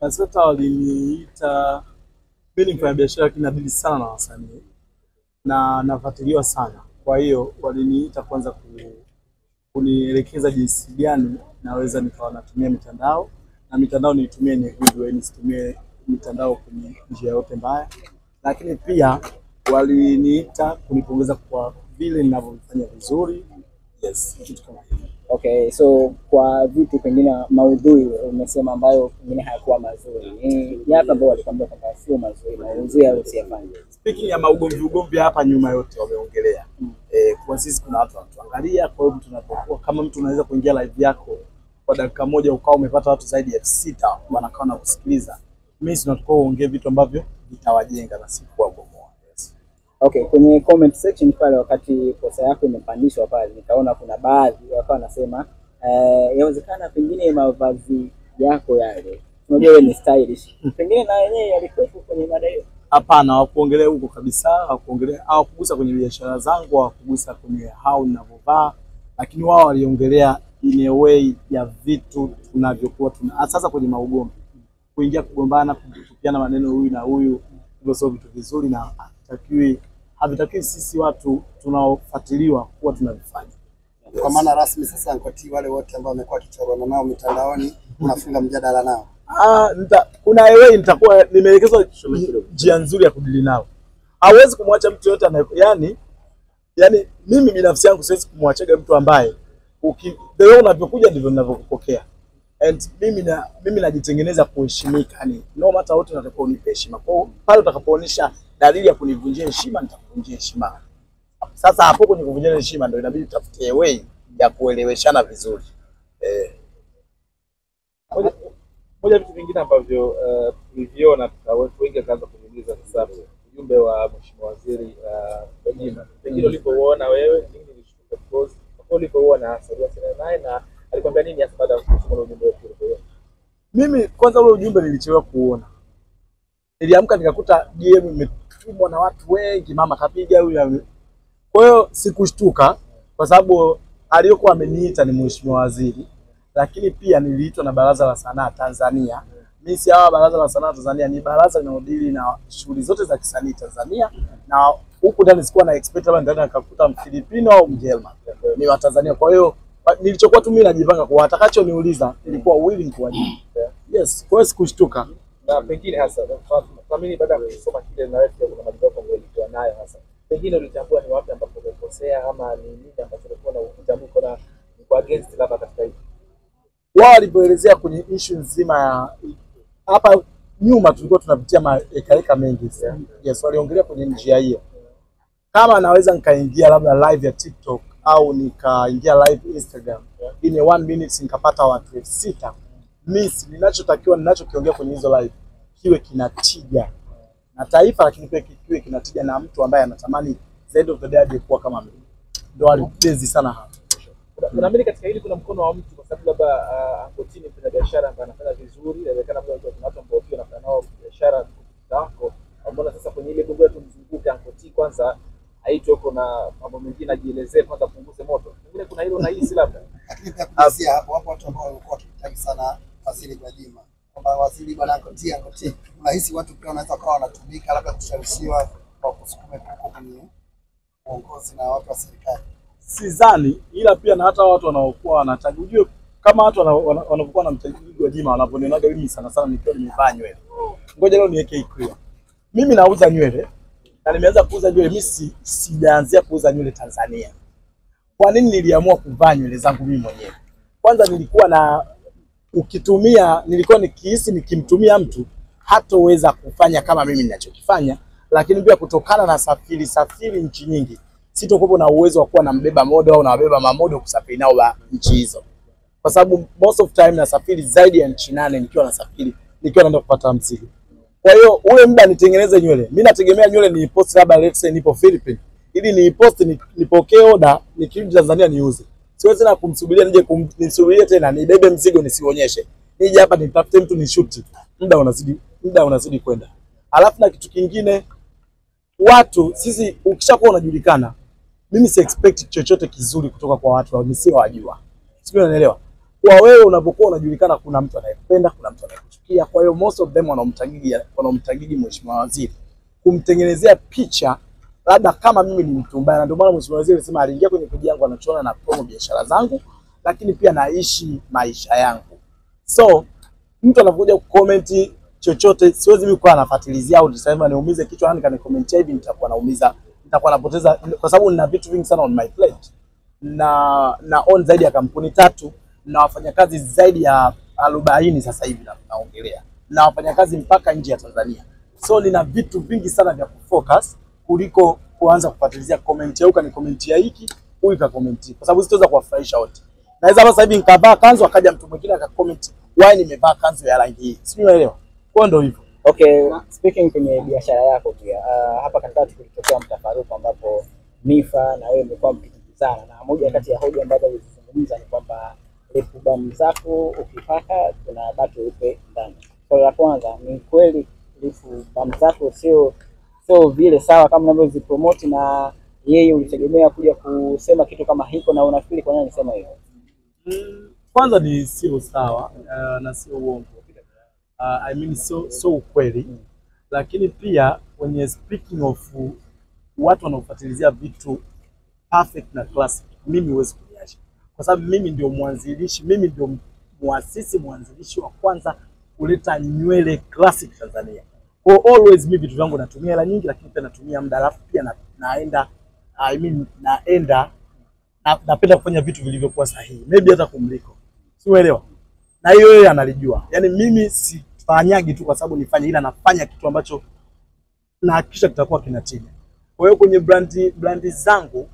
BASATA waliniita, mimi ni mfanyabiashara lakini nadili sana na wasanii na nafuatiliwa sana. Kwa hiyo waliniita kwanza kunielekeza jinsi gani naweza nikawa natumia mitandao, na mitandao niitumie ni good way, nisitumie mitandao kwenye njia yote mbaya. Lakini pia waliniita kunipongeza kwa vile ninavyofanya vizuri. Yes, kitu kama hicho. Okay, so kwa vitu pengine maudhui umesema ambayo pengine hayakuwa mazuri, ni yapi ambayo walikwambia kwamba sio mazuri, maudhui hayo usiyafanye? Speaking ya maugomvi ugomvi hapa nyuma yote wameongelea. Kwa sisi kuna watu wanatuangalia, kwa hiyo tunapokuwa kama mtu unaweza kuingia live yako kwa dakika moja ukawa umepata watu zaidi ya 6,000 wanakaa na kusikiliza. Mimi tunatakiwa uongee vitu ambavyo vitawajenga na si kuwabomoa. Yes. Okay, kwenye comment section pale wakati posta yako imepandishwa pale nikaona kuna baadhi wakawa wanasema yawezekana pengine mavazi yako yale, unajua wewe ni stylish, pengine na wenyewe yalikuwepo kwenye mada hiyo. Hapana, hawakuongelea huko kabisa, hawakuongelea, hawakugusa kwenye biashara zangu, hawakugusa kwenye how ninavyovaa, lakini wao waliongelea in a way ya vitu tunavyokuwa tuna sasa kwenye maugomvi, kuingia kugombana, kutupiana maneno huyu na huyu, hivyo sio vitu vizuri na havitakiwi sisi watu tunaofuatiliwa kuwa tunavifanya. Kwa maana rasmi sasa Anko T, wale wote ambao wamekuwa wakichorana nao mitandaoni unafunga mjadala nao? Kuna way nitakuwa nimeelekezwa njia nzuri ya kudili nao. Hawezi kumwacha mtu yote anaye, yani mimi binafsi yangu siwezi kumwachaga mtu ambaye the way unavyokuja ndivyo ninavyokupokea. And mimi najitengeneza kuheshimika, yani no matter what unatakiwa unipe heshima. Kwa hiyo pale utakapoonyesha dalili ya kunivunjia heshima nitakuvunjia heshima. Sasa hapo kwenye kuvunjia heshima ndio inabidi tutafute way ya kueleweshana vizuri. Moja vitu vingine ambavyo tuliviona watu wengi wakaanza kujiuliza sasa ujumbe wa Mheshimiwa Waziri Gwajima. Pengine ulipouona wewe nini ilishtuka, because ulipouona hasa uliwasiliana naye na alikwambia nini hasa baada ya kusoma ujumbe wake ulipouona? Mimi kwanza ule ujumbe nilichelewa kuona. Niliamka nikakuta DM imetumwa na watu wengi, mama kapiga huyu. Kwa hiyo sikushtuka kwa sababu aliyokuwa ameniita ni Mheshimiwa Waziri, lakini pia niliitwa na Baraza la Sanaa Tanzania. Mimi si hawa Baraza la Sanaa Tanzania ni baraza linalodili na shughuli zote za kisanii Tanzania, na huku ndani sikuwa na expect labda ndani nikakuta Mfilipino au Mjerumani, ni wa Tanzania. Kwa hiyo nilichokuwa tu mimi najipanga kwa atakachoniuliza nilikuwa willing kuwajibu. Yes, kwa hiyo sikushtuka. Na pengine hasa tunaamini baada ya kusoma kile na wewe pia kuna majibu yako ambayo ulikuwa nayo hasa. Pengine ulitambua ni wapi ambapo umekosea ama ni nini ambacho ulikuwa na ukitambua na kwa against labda katika hili. Wao walipoelezea kwenye issue nzima ya hapa nyuma tulikuwa tunapitia maekaeka mengi. Yes, waliongelea kwenye njia hiyo. Kama naweza nikaingia labda live ya TikTok au nikaingia live Instagram, in 1 minute nikapata watu 6,000. Mimi ninachotakiwa ninachokiongea kwenye hizo live kiwe kinatija na taifa, lakini pia kiwe kinatija na mtu ambaye anatamani the end of the day aje kuwa kama mimi. Ndio alibezi sana hapa. Unaamini katika hili kuna mkono wa mtu, kwa sababu labda Anko T ni mfanya biashara ambaye anafanya vizuri, inawezekana labda kuna watu ambao pia wanafanya nao biashara wako, ambao sasa kwenye ile bongo yetu mzunguke Anko T kwanza aitwe huko na mambo mengine ajielezee kwanza, punguze moto. Pengine kuna hilo na hisi labda. Lakini pia kugusia hapo hapo watu ambao walikuwa wakimtaki sana Waziri Gwajima kwamba waziri bwana Anko T, Anko T, unahisi watu pia wanaweza kuwa wanatumika labda kushawishiwa kwa kusukume huko kwenye uongozi na watu wa serikali? Sidhani, ila pia na hata watu wanaokuwa wanataka ujue kama watu wanapokuwa wanamtagi Gwajima wanaponionaga mimi sana sana nikiwa nimevaa nywele. Ngoja leo niweke clear. Mimi nauza nywele na nimeanza kuuza nywele, mimi sijaanzia kuuza nywele Tanzania. Kwa nini niliamua kuvaa nywele zangu mimi mwenyewe? Kwanza nilikuwa na ukitumia, nilikuwa nikihisi nikimtumia mtu hatoweza kufanya kama mimi ninachokifanya, lakini pia kutokana na safiri nchi nyingi sitokuwa na uwezo wa kuwa na mbeba modo au nawabeba mamodo kusafiri nao nchi hizo. Kwa sababu most of time nasafiri zaidi ya nchi 8 nikiwa nasafiri, nikiwa naenda kupata mzigo. Kwa hiyo ule muda nitengeneze nywele, mimi nategemea nywele ni post labda let's say nipo Philippines, ili ni post nipokee order nikirudi Tanzania niuze. Siwezi na kumsubiria nije nisubirie tena nibebe mzigo nisionyeshe. Nije hapa nitafute mtu nishuti. Muda unazidi kwenda. Alafu na kitu kingine, watu sisi ukishakuwa unajulikana, mimi si expect chochote kizuri kutoka kwa watu nisiowajua. Sio, unanielewa? Kwa wewe unapokuwa unajulikana, kuna mtu anayekupenda, kuna mtu anayekuchukia. Kwa hiyo most of them wanaomtagigi Mheshimiwa Waziri kumtengenezea picha labda kama mimi ni mtu mbaya, na ndio maana Mheshimiwa Waziri alisema aliingia kwenye peji yangu anachoona na promo biashara zangu, lakini pia naishi maisha yangu. So mtu anapokuja kucomment chochote, siwezi mimi kuwa nafuatilizia au nisema niumize kichwa nani kanicommentia hivi, nitakuwa naumiza, nitakuwa napoteza, kwa sababu nina vitu vingi sana on my plate. Na own zaidi ya kampuni 3 na wafanyakazi zaidi ya 40 sasa hivi naongelea, na wafanyakazi mpaka nje ya Tanzania. So nina vitu vingi sana vya kufocus kuliko kuanza kufuatilizia comment au kanicommentia hiki, huyu ka comment, kwa sababu sitaweza kuwafurahisha wote. Naweza hapa sasa hivi nikavaa kanzu akaja mtu mwingine akacomment why nimevaa kanzu ya rangi hii. Sijui unaelewa. Kwa ndio hivyo. Okay, speaking kwenye biashara yako pia, hapa katikati kulitokea mtafaruku ambapo Nifa na wewe mmekuwa mkijibizana, na moja kati ya hoja ambazo ulizungumza ni kwamba lip balm zako ukipaka kuna baki weupe ndani. Swali la kwanza, ni kweli lip balm zako sio vile sawa kama unavyozipromote, na yeye ulitegemea kuja kusema kitu kama hiko, na unafikiri kwa nini alisema hivyo? Kwanza ni sio sawa, na sio uongo. I mean sio ukweli. Lakini pia kwenye speaking of watu wanaofuatilizia vitu perfect na classic, mimi huwezi kuniacha, kwa sababu mimi ndio mwanzilishi, mimi ndio muasisi mwanzilishi wa kwanza kuleta nywele classic Tanzania. Kwa always mimi vitu vyangu natumia hela nyingi, lakini pia natumia muda, alafu pia naenda I mean naenda napenda kufanya vitu vilivyokuwa sahihi, maybe hata kumliko, si umeelewa? Na hiyo yeye analijua. Yaani mimi sifanyagi tu kwa sababu nifanye, ila nafanya kitu ambacho nahakikisha kitakuwa kina tija. Kwa hiyo kwenye brandi zangu,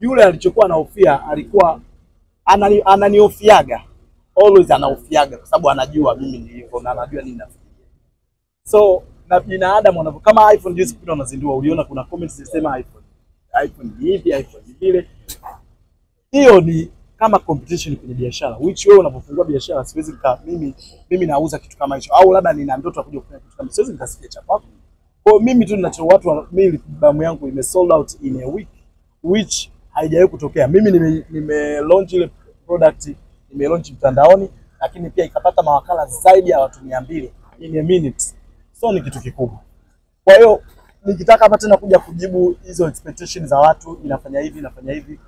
yule alichokuwa anahofia alikuwa ananihofiaga, always anahofiaga kwa sababu anajua mimi nilivyo na anajua nini nafikiria. So na binadamu wanavyo, kama iPhone juzi kipindi wanazindua, uliona kuna comments zilisema iPhone ni hivi, iPhone ni vile. Hiyo ni kama competition kwenye biashara, which wewe unapofungua biashara, siwezi nika mimi nauza kitu kama hicho, au labda nina ndoto ya kuja kufanya kitu kama, siwezi nikasikia cha kwako. Kwa hiyo mimi tu ninacho watu, mimi balm yangu ime sold out in a week, which haijawahi kutokea. Mimi nime launch ile product, nime launch mtandaoni, lakini pia ikapata mawakala zaidi ya watu 200 in a minute. So ni kitu kikubwa. Kwa hiyo nikitaka hapa tena kuja kujibu hizo expectations za watu, inafanya hivi, inafanya hivi,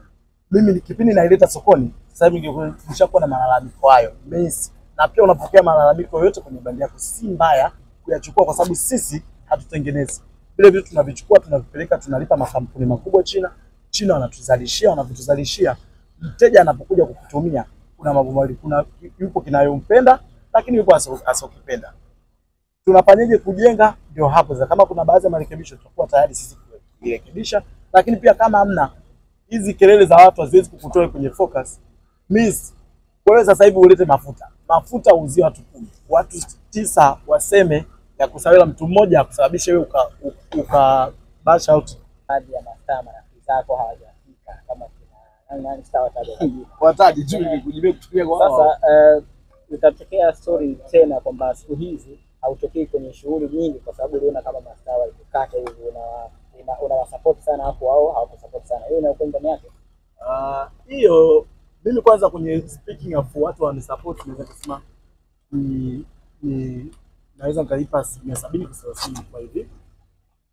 mimi ni kipindi naileta sokoni, sasa hivi nishakuwa na malalamiko hayo means. Na pia unapokea malalamiko yote kwenye brand yako, si mbaya kuyachukua, kwa sababu sisi hatutengenezi vile vitu, tunavichukua tunavipeleka, tunalipa makampuni makubwa China. China wanatuzalishia, wanavituzalishia. Mteja anapokuja kukutumia, kuna mambo mawili, kuna yupo kinayompenda, lakini yupo asokipenda. Tunafanyaje kujenga? Ndio hapo sasa, kama kuna baadhi ya marekebisho tutakuwa tayari sisi kuirekebisha, lakini pia kama hamna, hizi kelele za watu haziwezi kukutoa kwenye focus. Miss, kwa hiyo sasa hivi ulete mafuta uuzie watu 10, watu 9 waseme ya kusawila, mtu mmoja akusababishe wewe uka bash out. Baadhi ya mastaa marafiki zako hawajafika kama kina nani nani, star wataje majina. Wataji tu ili kujibia kutumia kwa Sasa itatokea story tena kwamba siku hizi hautokei kwenye shughuli nyingi kwa sababu uliona kama mastaa walikukata hivi, unawasupport sana hapo wao hawakusupport sana. Hiyo ina ukweli ndani yake? Hiyo mimi kwanza kwenye speaking of watu wanisupport, naweza kusema ni naweza nikalipa 70% kwa 30 kwa hivi.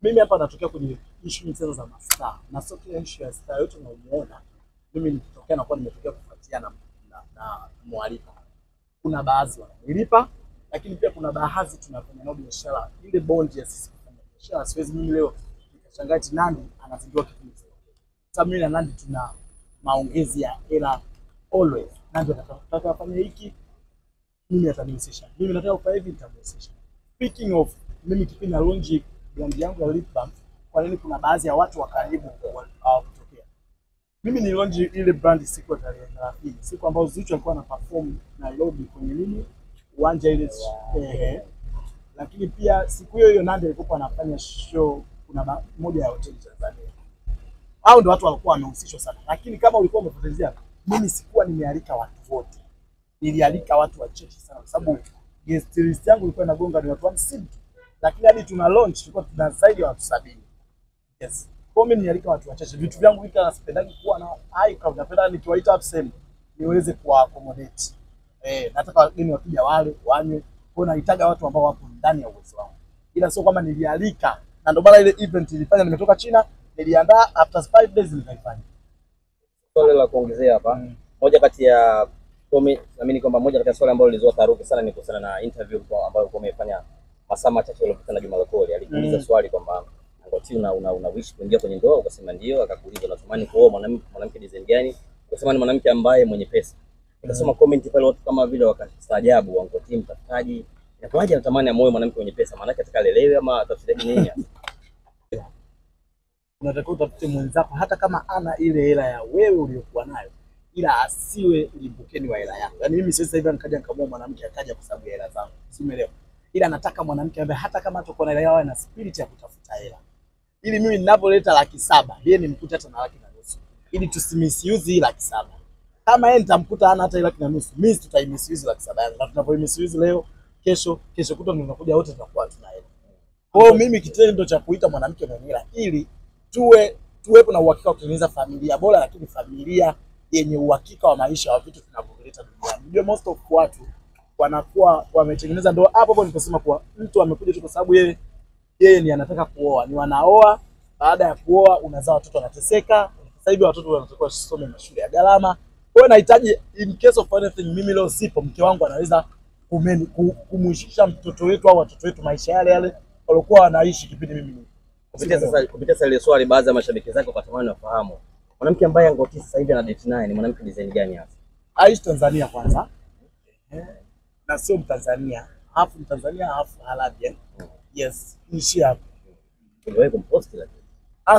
Mimi hapa natokea kwenye issue nyingi sana za mastaa, na sio kila issue ya star yote unaomuona mimi nikitokea nakuwa nimetokea kufuatia na mwaliko. Kuna baadhi wananilipa, lakini pia kuna baadhi tunafanya nao biashara, ile bond ya sisi kufanya biashara. Siwezi mimi leo nikashangaa eti Nandy anazindua kitu nisitokee. Sababu mimi na Nandy tuna maongezi ya hela always. Nandy anataka afanye hiki, mimi atanihusisha. Mimi nataka kufanya hivi, nitamhusisha. Speaking of, mimi kipindi na launch brand yangu ya lip balm, kwa nini kuna baadhi ya watu wa karibu hawakutokea? Mimi ni launch ile brand siku ya tarehe 30, siku ambayo Zuchu alikuwa ana perform Nairobi kwenye nini uwanja ile, lakini pia siku hiyo hiyo Nandy alikuwa anafanya show kuna moja ya hoteli Tanzania. Hao ndio watu walikuwa wamehusishwa sana, lakini kama ulikuwa umefuatilia, mimi sikuwa nimealika watu wote, nilialika watu wachache sana, kwa sababu guest list yangu ilikuwa inagonga ni watu 50 tu, lakini hadi tuna launch tulikuwa tuna zaidi ya watu 70. Yes. Kwa mimi nilialika watu wachache. Vitu vyangu hivi nasipendagi kuwa na high crowd, napenda nikiwaita hapo sehemu niweze kuwa accommodate. Nataka wageni wakija wale wanywe. Kwa hiyo nahitaji watu ambao wapo ndani ya uwezo wangu. Ila sio kwamba nilialika. Na ndio maana ile event ilifanya nimetoka China, niliandaa after 5 days nikaifanya. Swali la kuongezea hapa. Moja kati ya naamini kwamba moja kati ya swali ambalo lilizua taharuki sana ni kuhusiana na interview ambayo ulikuwa umefanya masaa machache yaliyopita na Juma Lokole. Alikuuliza swali kwamba Anko T una wish kuingia kwenye ndoa, ukasema ndio. Akakuuliza unatamani kuoa mwanamke design gani? Ukasema ni mwanamke ambaye mwenye pesa. Nikasoma comment pale watu kama vile wakastaajabu, Anko T mtafutaji, inakuwaje anatamani amuoe mwanamke mwenye pesa? Maana yake atakalelewe ama tafsiri nini? Unatakiwa utafute mwenzako hata kama ana ile hela ya wewe uliyokuwa nayo, ila asiwe limbukeni wa hela yako. Yaani mimi sasa hivi nikaja nikamwoa mwanamke akaja kwa sababu ya hela zangu. Si umeelewa? Ila nataka mwanamke ambaye hata kama atakuwa na hela yao na spirit ya kutafuta hela. Ili mimi ninapoleta 700,000, yeye nimkute hata na 150,000. Ili tusimisuse hii 700,000. Kama yeye nitamkuta hana hata 150,000, mimi tutaimisuse 700,000 yangu. Na tunapoimisuse leo, kesho, kesho kutwa tunakuja wote tunakuwa tuna hela. Kwa hiyo mimi kitendo cha kuita mwanamke mwenye hela ili tuwepo na uhakika wa kutengeneza familia bora, lakini familia yenye uhakika wa maisha wa vitu tunavyoleta duniani. Unajua most of watu wanakuwa wametengeneza ndoa hapo hapo niliposema kuwa mtu amekuja tu kwa sababu yeye ni anataka kuoa, ni wanaoa, baada ya kuoa unazaa watoto wanateseka. Sasa hivi watoto wanatakiwa wasome mashule ya gharama. Kwa hiyo nahitaji in case of anything, mimi leo sipo, mke wangu anaweza kumuishia mtoto wetu au watoto wetu maisha yale yale waliokuwa wanaishi kipindi mimi nipo. Kupitia sasa ile swali, baadhi ya mashabiki zako wakatamani wafahamu mwanamke ambaye Anko T sasa hivi ana date naye ni mwanamke design gani hasa? Aishi Tanzania kwanza. Na sio Mtanzania, hafu Mtanzania hafu Arabian. Yes, nishi hapo. Uliwahi kumpost lakini?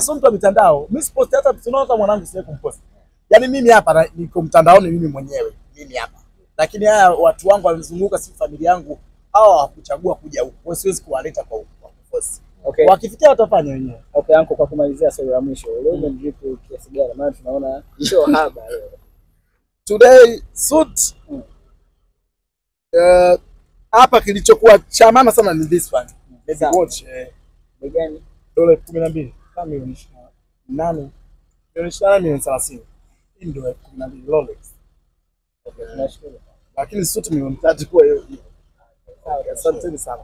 Sio mtu wa mitandao. Mimi siposti hata tunaona mwanangu siwe kumpost. Yaani mimi hapa niko mtandaoni mimi mwenyewe, mimi hapa. Lakini haya watu wangu wamezunguka, si familia yangu, hawa hawakuchagua kuja huku. Kwa siwezi kuwaleta kwa force. Okay. Wakifikia watafanya wenyewe. Okay, Anko, kwa kumalizia swali la mwisho, leo umedrip kiasi gani? Maana tunaona sio haba leo. Today suit hapa kilichokuwa cha maana sana ni this one. Let's watch. Ni gani? $12 kama milioni 28. Milioni 28, milioni 30. Hii ndio 12 Rolex. Okay, tunashukuru. Lakini suit milioni 3 kwa hiyo. Asanteni sana.